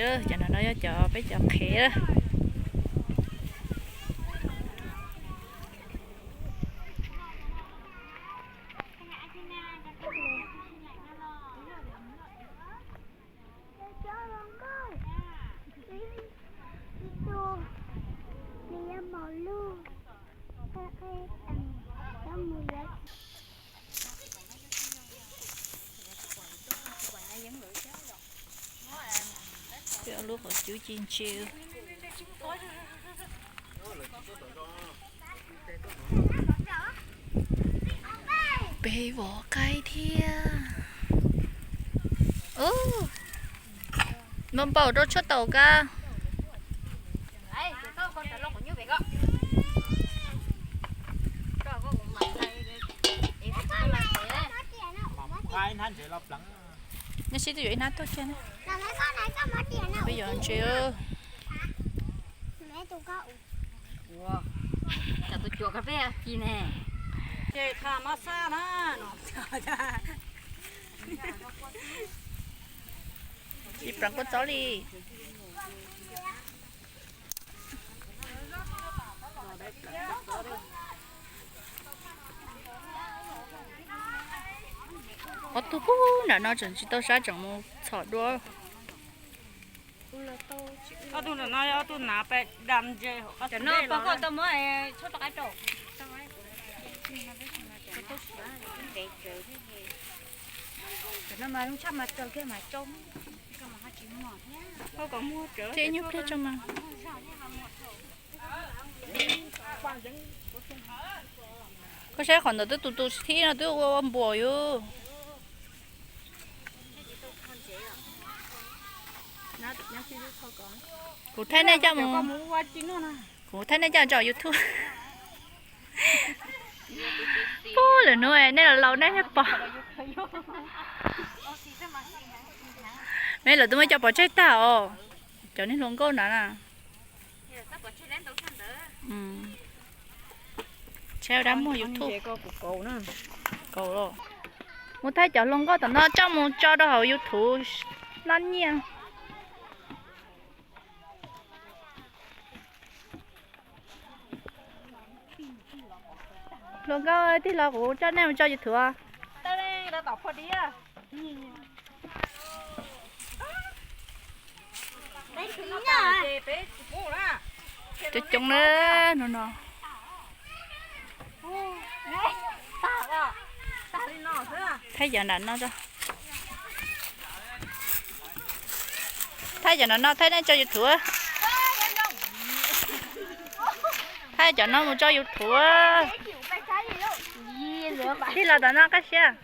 Cov no no yog cov peb cov qhev. Lub qhov cub ci ntse. Peb vov qaib thiab. Npau npau rau tshuaj taus kab. Nej sib twb yuav ib hnab tuaj kiag ne. Peb yuav ntses. Tsis pleev kua txob li. Ob tug pub nram no tseem tsis tau sab tseem mus txhom dua. Ob tug nram no yog ob tug nav pes dam ntses. Cov no pog koj tau muab tshuaj rau qaib rau. Cov no mas zoo tshaj mas raws kiag mas tsau. Ces nyuj pliag tso mas. Koj saib qhov ntawd twb tus tus thib no twb ua ua npuas yus. Kuv thaij nej coj mus, kuv thaij nej coj tso YouTube. Pub lawm hnub nej los laus nej thiaj pom. Me lawv twb muab cov pov tseg tag os. Cov niag hluas nkauj ntawd na. Tsheb dab muag YouTube. Mus thaij cov hluas nkauj tom no coj mus tso rau hauv YouTube noj nyiaj. Hluas nkauj, tig los kuv coj nej mus tso YouTube. Coob coob na no no. Thaij cov nram no tso. Thaij cov nram no, thaij nej tso YouTube. Thaij cov no mus tso YouTube. Tig los tom no kaj siab.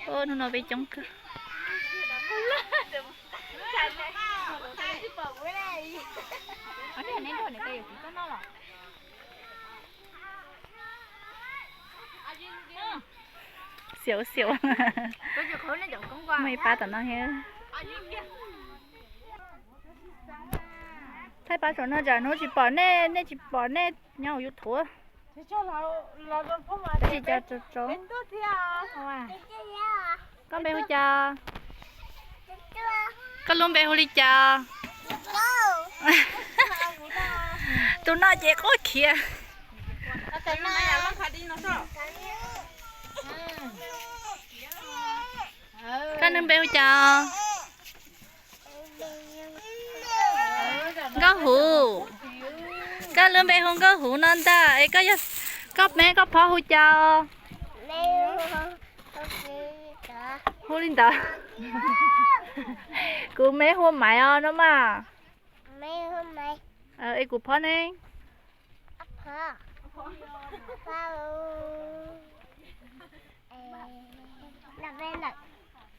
Hnub no peb coob kawg. Xiav xiav. Muaj ib pab tom no thiab. Thaij pab saum no tsam hnub tsis pom nej, nej tsis pom nej nyob hauv YouTube. Tsis cov tso tso. Koj npe hu cas? Koj lub npe hu li cas? Tus no ces quaj khiav. Koj lub npe hu cas? Nkauj Huv. Koj lub npe hu Nkauj Huv no ntag es koj, koj me koj phob hu cas? Hu li ntawd. Kuv me hu Maiv os no mas. Es kuv phob ne?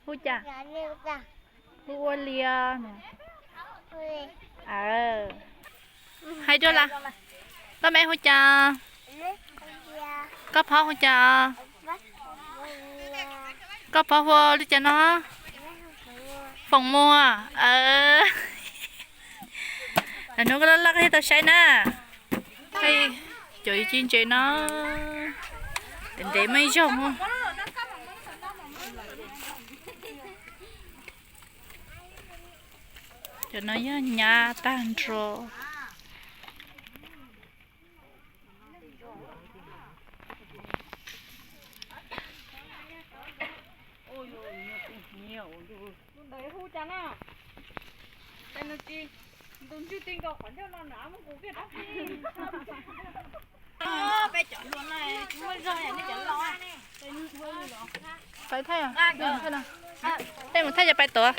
Hu cas? Hu ua Lias. Hais dua las. Koj me hu cas? Koj phob hu cas? Koj phob hu li cas no? Foom Muas. Hnub koj loj loj koj thiaj tau saib na. Cov ib cib ntses no, ntev ntev muaj ib zaug. Cov no yog nyab tag nrho. Pais thaij, peb mus thaij cov pais tuav.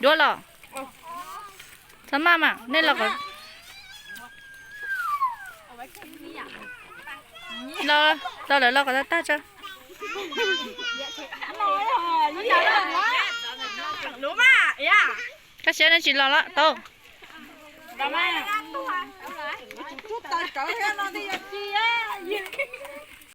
Duab los? Txhob maj mas, nej los kom, los, los lawm los kom tag tag tso. Koj siab nej tsis los los tau.